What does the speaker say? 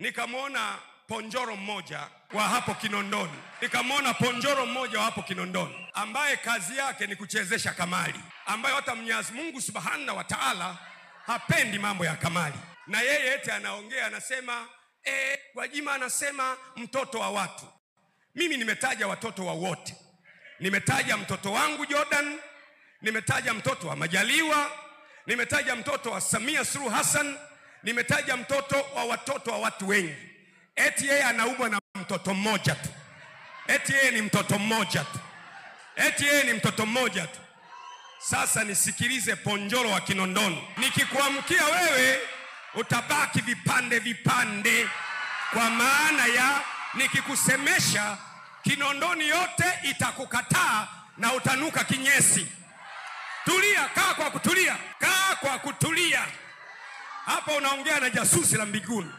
Nikamwona ponjoro mmoja wa hapo Kinondoni, nikamwona ponjoro mmoja wa hapo Kinondoni ambaye kazi yake ni kuchezesha kamari, ambayo hata Mwenyezi Mungu Subhanahu wa Ta'ala hapendi mambo ya kamari. Na yeye eti anaongea anasema, Gwajima anasema mtoto wa watu. Mimi nimetaja watoto wa wote. Nimetaja mtoto wangu Jordan, nimetaja mtoto wa Majaliwa, nimetaja mtoto wa Samia Suluhu Hassan, nimetaja mtoto wa watoto wa watu wengi. Eti yeye anaumwa na mtoto mmoja tu. Eti yeye ni mtoto mmoja tu. Eti yeye ni mtoto mmoja tu. Sasa nisikilize ponjoro wa Kinondoni. Nikikuamkia wewe utabaki vipande vipande, kwa maana ya nikikusemesha Kinondoni yote itakukataa na utanuka kinyesi. Tulia, kaa kwa kutulia, kaa kwa kutulia. Hapa unaongea na jasusi la mbinguni.